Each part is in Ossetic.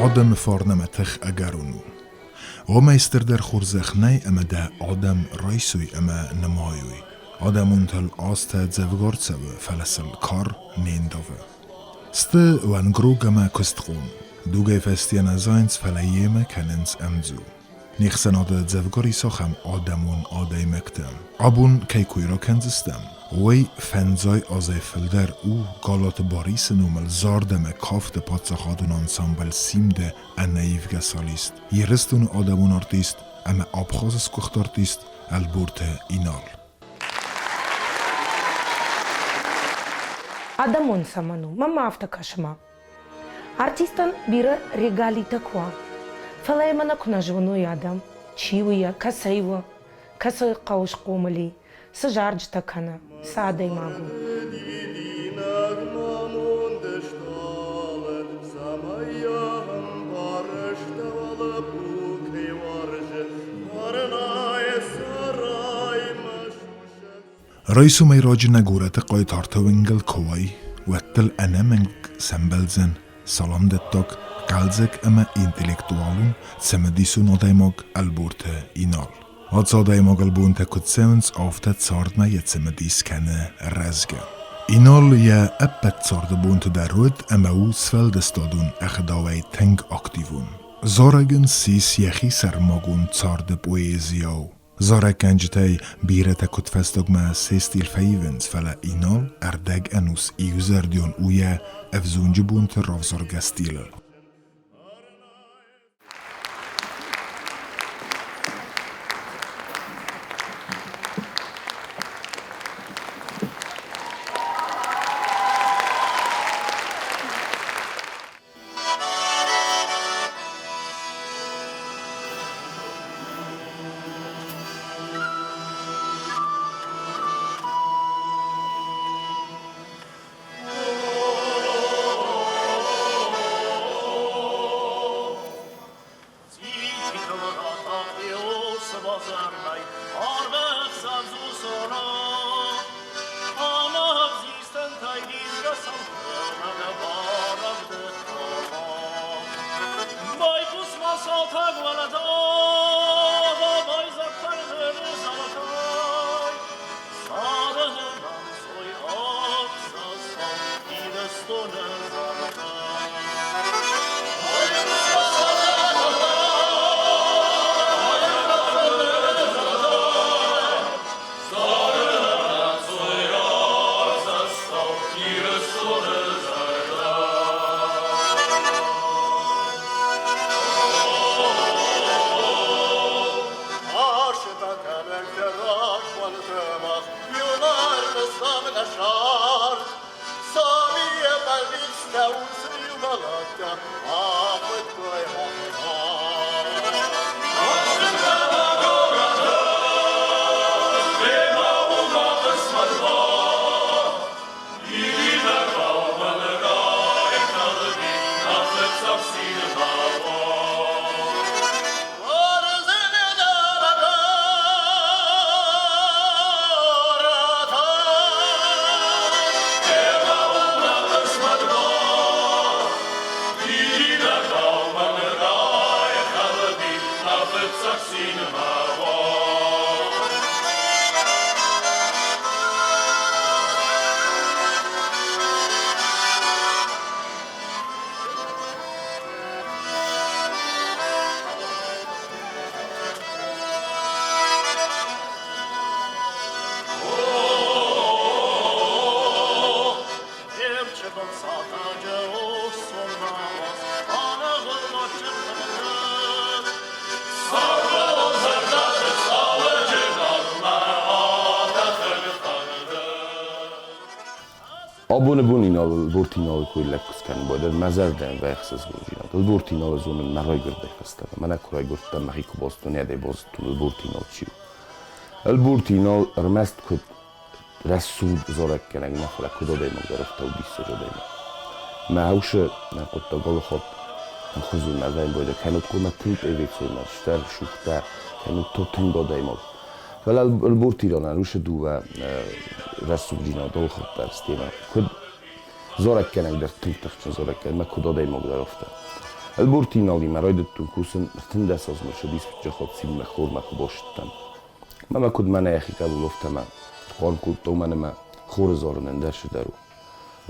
Адӕмы фарн ӕмӕ тых ӕгӕрон у. Уымӕй стырдӕр хорзӕх нӕй ӕмӕ дӕ адӕм райсой ӕмӕ нымайой. Адӕмонтыл азтӕ дзӕвгар цӕуы, фӕлӕ сыл кар не ндавы. Сты уӕнгрог ӕмӕ куыстхъом. Дугӕй фӕстийӕ нӕ зайынц, фӕлӕ йемӕ кӕнынц ӕмдзу. Не хсӕнады дзӕвгар ис ахӕм адӕмон адӕймӕгтӕ. Абон кӕй кой ракӕндзыстӕм, уый фӕндзай азӕй фылдӕр у Галаты Барисы номыл зард ӕмӕ кафты паддзахадон ансамбль Симд-ы ӕнӕивгӕ солист, Ирыстоны адӕмон артист ӕмӕ Абхазы сгуыхт артист Ӕлборты Инал. Адӕмон цӕмӕн у? Мӕнмӕ афтӕ кӕсы ма. Артистӕн бирӕ регалитӕ куы уа, фӕлӕ йӕ мӕнӕ куы нӕ зоной адӕм, чи у йӕ, кӕцӕй у, кӕцы хъӕуы схъомыл и, цы зарджытӕ кӕны, цы адӕймаг у. Райсомӕй раджы нӕ горӕты хъайтарты уынгыл куы уай, уӕд дыл ӕнӕмӕнг сӕмбӕлдзӕн саламдӕттӕг, хъӕлдзӕг ӕмӕ интеллектуалон, цымыдисон адӕймаг Ӕлборты Инал. Ацы адӕймагыл бонтӕ куыд цӕуынц, афтӕ цардмӕ йӕ цымыдис кӕны рӕзгӕ. Инал йӕ ӕппӕт царды бонты дӕр уыд ӕмӕ у сфӕлдыстадон ӕгъдауӕй тынг активон. Зарӕг ын ссис йӕхи сӕрмагонд царды поэзийау. Зарӕггӕнджытӕй бирӕтӕ куыдфӕстагмӕ се стиль фӕивынц, фӕлӕ Инал ӕрдӕг ӕнус иузӕрдион у йӕ ӕвзонджы бонты равзаргӕ стилыл. Абоны бон Инал Ӕлборты Иналы кой лӕг куы скӕнын байдайы, мӕ зӕрдӕйӕн ӕхсызгондзинад. Ӕлборты Иналы зонын мӕ райгуырдӕй фӕстӕмӕ. Мӕнӕ куы райгуырдтӕн, мӕхи куы базыдтон, йӕ базыдтон Ӕлборты Инал чи у. Ӕлборты Инал ӕрмӕст куыд рӕсугъд зарӕггӕнӕг нӕ, фӕлӕ куыд адӕймаг дӕр, афтӕ у диссаджы адӕймаг. Мӕ усы нӕ хъуыддаг алыхатт ӕмхуызон нӕ вӕййы байдайы, кӕннод хъуамӕ тынг пъевецоймӕ стӕр, сугтӕ, кӕннод то тынг адӕймаг. Фӕлӕ Ӕлборты Иранӕн уыцы дыууӕ рӕсугъддзинад алыхатт дӕр стемӕ. Куыд зарӕггӕнӕг дӕр тынг тыхджын зарӕггӕнӕг, мӕ куыд адӕймаг дӕр афтӕ. Ӕлборты Иналимӕ райдыдтон кусын 13 азмӕ сӕ хатт хормӕ куы бацыдтӕн. Мӕ куыд мӕнӕ йӕхи хъӕбул, афтӕ мӕ хъарм кодта, уымӕн ӕмӕ хоры зарын ӕндӕр цыдӕр у.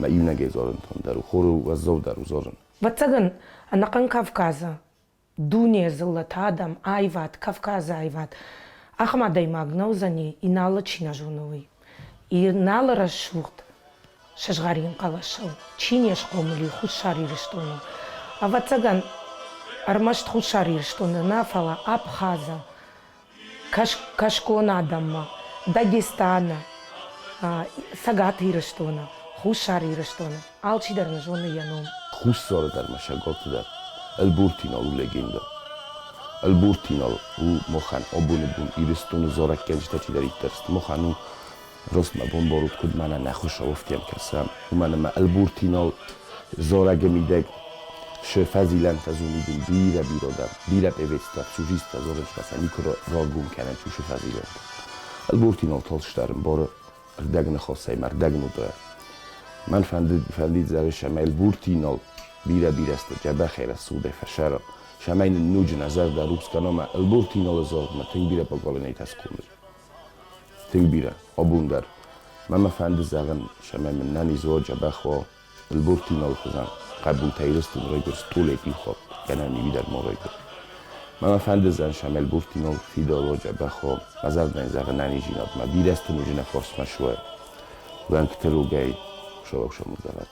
Мӕ иунӕгӕй зарын та ӕндӕр у, хоры уӕззаудӕр у зарын. Ӕвӕццӕгӕн, ӕнӕхъӕн Кавказы дуне дзыллӕтӕ адӕм, аивад, Кавказы аивад. Ахӕм адӕймаг нӕ уыдзӕни, Иналы чи нӕ зоны, уый. Иналы рӕсугъд сызгъӕрин хъӕлӕсыл чи не схъомыл и Хуссар Ирыстоны. Ӕвӕццӕгӕн, ӕрмӕст Хуссар Ирыстоны нӕ, фӕлӕ Абхазы, кӕсгон адӕммӕ, Дагестаны, Цӕгат Ирыстоны, Хуссар Ирыстоны. Алчидӕр ын зоны йӕ ном. Хуссары дӕр ма Шаготы дӕр Ӕлборты Инал у легендӕ. Ӕлборты Инал у махӕн абоны бон Ирыстоны зарӕггӕнджытӕ чидӕриддӕр сты, махӕн у раст мӕ бон барут, куыд мӕнӕ нӕ хуысауӕфтӕм кӕсӕм, уымӕн ӕмӕ Ӕлборты Инал зарӕгы мидӕг шы фӕзилӕнтӕ зонид ын бирӕ-бирӕ дӕр, бирӕ певецтӕ, фсужисттӕ зарынчытӕ сӕ никуы раргом кӕнӕнт уыцы фӕзилӕнтӕ. Ӕлборты Инал талстӕрын бары ӕрдӕг ныхасӕй ма ӕрдӕг нотӕ. Мӕн фӕндид зӕгъис, ӕмӕ Ӕлборты Инал бирӕ-бирӕ сты дзӕбӕхӕй рӕсугъдӕй фӕсӕра, цӕмӕй нын ноджы нӕ зӕрдӕ рухс кӕна ӕмӕ Ӕлборты Иналы загъдмӕ тынг бирӕ поколенитӕ схъомыл. Тынг бирӕ, абон дӕр. Мӕ мӕ фӕнды зӕгъын, цӕмӕй мын нӕниз уа, дзӕбӕх уа, Ӕлборты Иналы хуызӕн хъӕбултӕ Ирыстоны райгуырд стъолӕй иу хатт, гӕнӕн иу дӕр ма райгуырд. Мӕ мӕ фӕнды зӕгъын, цӕмӕй Ӕлборты Инал фидар уа, дзӕбӕх уа, мӕ зӕрдӕйӕн зӕгъын нӕниздзинад ма бирӕ азты ноджы нӕ фарсмӕ суа, уӕнгты рогӕй Хуыцау сӕмудзӕвӕд.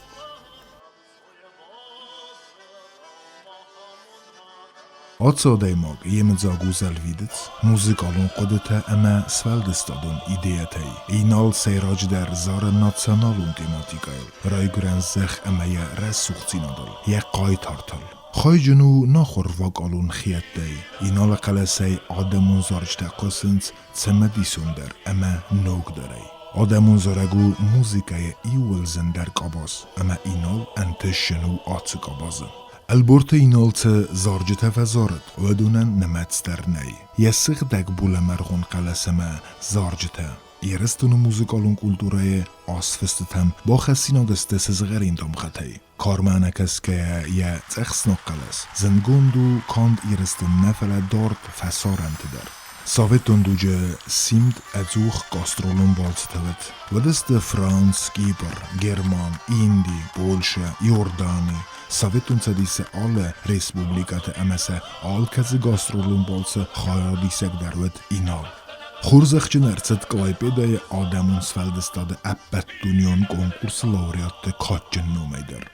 Ацы адӕймаг йемыдзаг у зӕлвидыц, музыкалон хъуыдытӕ ӕмӕ сфӕлдыстадон идейӕтӕй. Инал сӕйраджыдӕр зары националон тематикӕйыл, райгуырӕн зӕхх ӕмӕ йӕ рӕсугъддзинадыл, йӕ хъайтартыл. Хайджын у нахуыр вокалон хиӕдтӕй. Иналы хъӕлӕсӕй адӕмон зарджытӕ хъуысынц цымыдисондӕр ӕмӕ ногдӕрӕй. Адӕмон зарӕг у музыкӕйы иууыл зындӕр къабаз, ӕмӕ Инал ӕнтысджын у ацы къабазы. Ӕлборты Инал цы зарджытӕ фӕзарыд, уыдонӕн нымӕц дӕр нӕй. Йӕ сыгъдӕг булӕмӕргъон хъӕлӕс ӕмӕ зарджытӕ Ирыстоны музыкалон культурӕйы азфыстытӕм бахӕссинаг сты сызгъӕрин дамгъӕтӕй. Кармӕ ӕнӕкӕсгӕйӕ йӕ цъӕхснаг хъӕлӕс зындгонд у канд Ирыстон нӕ, фӕлӕ дард фӕсарӕнты дӕр. Советон дуджы Симд ӕдзух гастролон балцыты уыд. Уыдысты Франц, Кипр, Герман, Инди, Польшӕ, Иордани, Советон Цӕдисы алы республикӕты ӕмӕ сӕ алкӕцы гастролон балцы хайадисӕг дӕр уыд Инал. Хорзӕхджын ӕрцыд Клайпедӕйы адӕмон сфӕлдыстады ӕппӕтдунеон конкурсы лауреатты кадджын номӕй дӕр.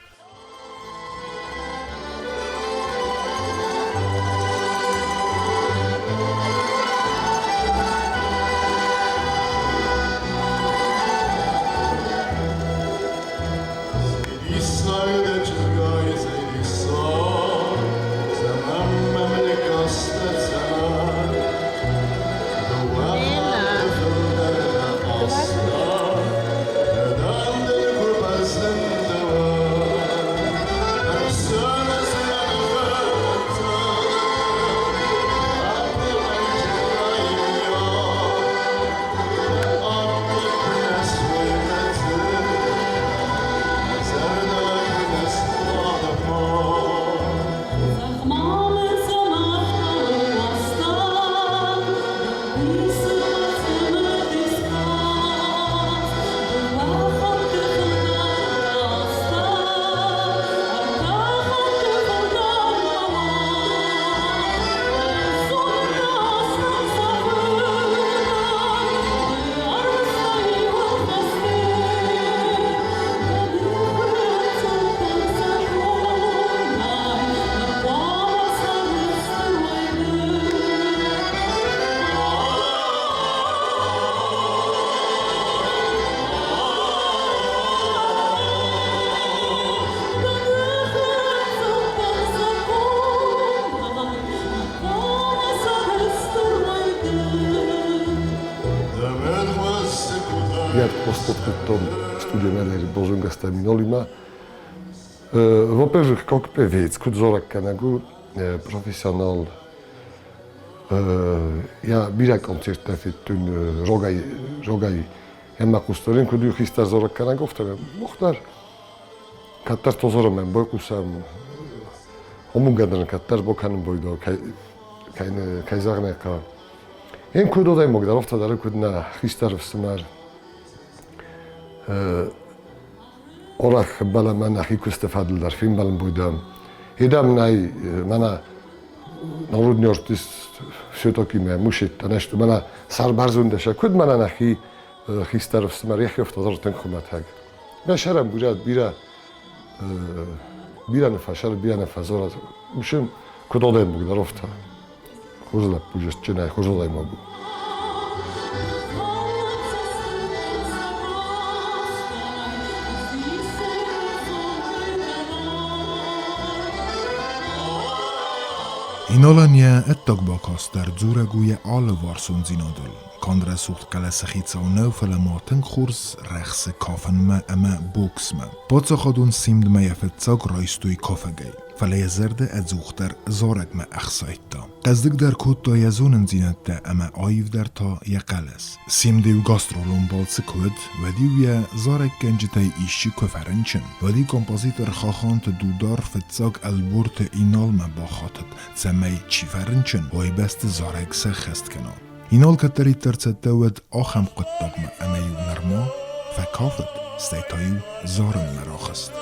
Подкуттам студия бозонгӕстӕ Минолимӕ. Во-первых, как певец, куд зарӕггӕнӕг у, профессионал. Я бирӕ концерттӕ федтон рогӕй, рогӕй ӕмӕ хъустон, куыд иу хистӕр зарӕггӕнӕг, афтӕ мах дӕр кӕддӕр тозоромӕ байхъусӕм, омугӕдӕн кӕддӕр бакӕнын байдал, кӕй зӕгъын ӕй хъӕуы. Ем куыд адӕймаг дӕр, афтӕ дӕр куыд нӕ хистӕр ӕфсымӕр. Арӕх ӕмбӕлӕм нӕхи куысты фӕдыл дӕр фембӕлын байдӕм. Едӕм нӕй, мӕнӕ народный артист все-таки мӕ мушеттӕ не сты, мӕнӕ сӕрбӕрзонд сӕ куыд мӕнӕ нӕхи хистӕр ӕфсымӕр йӕхи афтӕ дӕр тынг хуымӕтӕг. Мӕ сӕрӕн бирӕ, бирӕ, бирӕ ныффӕсӕр, бирӕ ныффӕзорӕ. В общем, куыд адӕймаг дӕр, афтӕ. Хорз лӕппу зӕстджынӕй хорз адӕймаг у. Иналӕн йӕ ӕддаг бакаст дӕр дзурӕг у йӕ алыварсондзинадыл. Канд рӕсугъд хъӕлӕсы хицау нӕу, фӕлӕ ма тынг хорз рӕхсы кафынмӕ ӕмӕ боксмӕ. Паддзахадон симдмӕ йӕ фыццаг райстой кафӕгӕй. Фӕлӕ йӕ зӕрдӕ ӕдзухдӕр зарӕгмӕ ӕхсайдта. Хъӕздыгдӕр кодта йӕ зонындзинӕдтӕ ӕмӕ аивдӕр та йӕ хъӕлӕс. Симд-иу гастролон балцы куы уыд, уӕд-иу йӕ зарӕггӕнджытӕй исчи куы фӕрынчын, уӕд-иу композитор Хаханты Дудар фыццаг Ӕлборты Иналмӕ бахатыд, цӕмӕй, чи фӕрынчын, уый бӕсты зарӕг сӕххӕст кӕна. Инал кӕддӕриддӕр цӕттӕ уыд ахӕм хъуыддагмӕ ӕмӕ-иу нырма фӕкафыд, стӕй та-иу зарынмӕ рахызт.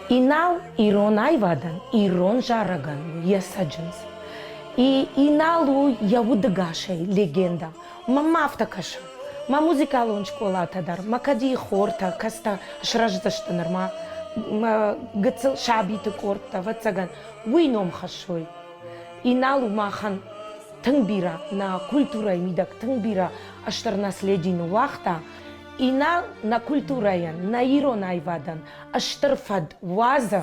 Инал ирон аивадӕн, ирон зарӕгӕн у йӕ цӕджындз. И Инал у йӕ удыгасӕй легендӕ. Мӕнмӕ афтӕ кӕсы. Мӕ музыкалон скъолатӕ дӕр, мӕ кӕдийы хортӕ, кӕцытӕ сырӕздзысты нырма, мӕ гыццыл сабиты къордтӕ, ӕвӕццӕгӕн, уый ном хӕссой. Инал у махӕн тынг бирӕ, нӕ культурӕйы мидӕг тынг бирӕ стыр наследие ныууагъта. Инал нӕ культурӕйӕн, нӕ ирон аивадӕн стыр фӕд уадзы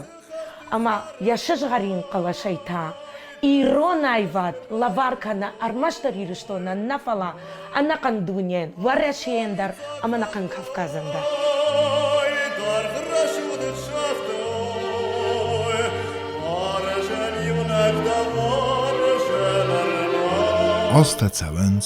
ӕмӕ йӕ сызгъӕрин хъӕлӕсӕй та ирон аивад лӕвар кӕны ӕрмӕстдӕр Ирыстонӕн нӕ, фӕлӕ ӕнӕхъӕн дунейӕн, Уӕрӕсейӕн дӕр ӕмӕ ӕнӕхъӕн Кавказӕн дӕр. Азтӕ цӕуынц,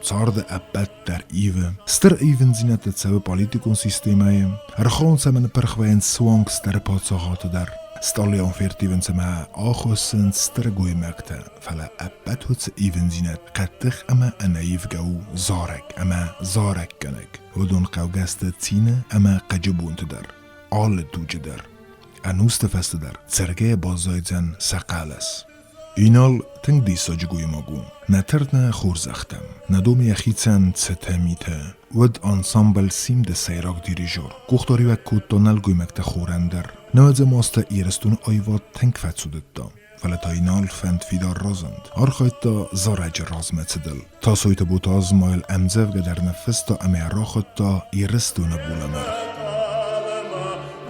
царды ӕппӕт дӕр ивы. Стыр ивындзинӕдтӕ цӕуы политикон системӕйы, ӕрхауынц ӕмӕ ныппырх вӕййынц суанг стыр паддзахады дӕр. Стъалыйау ферттивынц ӕмӕ ахуыссынц стыр гоймӕгтӕ, фӕлӕ ӕппӕт уыцы ивындзинад хъӕддых ӕмӕ ӕнӕивгӕ у зарӕг ӕмӕ зарӕггӕнӕг. Уыдон хъӕугӕ сты цины ӕмӕ хъыджы бонты дӕр, алы дуджы дӕр. Ӕнусты фӕстӕ дӕр цӕргӕйӕ баззайдзӕн сӕ хъӕлӕс. Инал тынг диссаджы гоймаг у. Нӕ тырны хорзӕхтӕм, нӕ домы йӕхицӕн цытӕ-митӕ. Уыд ансамбль Симд-ы сӕйраг дирижер. Къухдариуӕг кодта нӕлгоймӕгты хорӕн дӕр. Нӕуӕдзӕм азты Ирыстоны аивад тынг фӕцудыдта. Фӕлӕ та Инал фӕндфидар разынд. Архайдта зарӕджы размӕцыдыл. Тасойты Ботаз ма йыл ӕмдзӕвгӕ дӕр ныффыста ӕмӕ йӕ рахуыдта Ирыстоны булӕмӕргъ.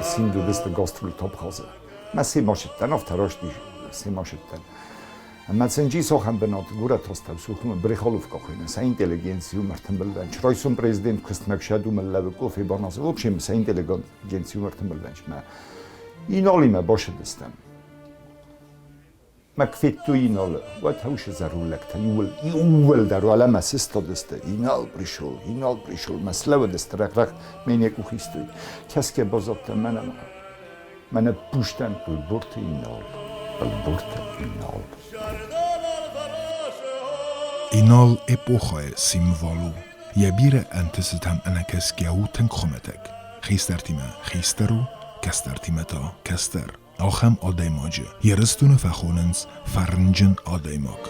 Симд уыдысты гастрольты Абхазы. Мӕ семашыдтӕн, афтӕ раст ис, семашыдтӕн. Ӕмӕ цынджи сохӕн бынат горӕт астӕу Сухумы Брехаловка хуыйны, сӕ интеллигенци уым ӕртымбылвӕнч. Райсом президент куыстмӕ куы уым лӕууы кофе баназы. В общем, сӕ интеллигенци уым ӕртымбылвӕнч. Иналимӕ басыдыстӕм. Мӕ куы федтой Иналы, уӕд хаусы зӕрулӕгтӕ иууыл, иууылдӕр уӕлӕмӕ сыстадысты. Инал пришел, Инал пришел, мӕ слӕууыдысты рӕгъ-рӕгъ, ме къух истой. Кӕсгӕ баззадтӕн мӕнӕ мӕнӕ бустӕн Ӕлборты Инал, Ӕлборты Инал. Инал эпохӕйы символ у. Йӕ бирӕ ӕнтыстытӕм ӕнӕкӕсгӕ у тынг хуымӕтӕг. Хистӕртимӕ хистӕр у, кӕстӕртимӕ та кӕстӕр. Ахӕм адӕймаджы Ирыстоны фӕхонынц фӕрнджын адӕймаг.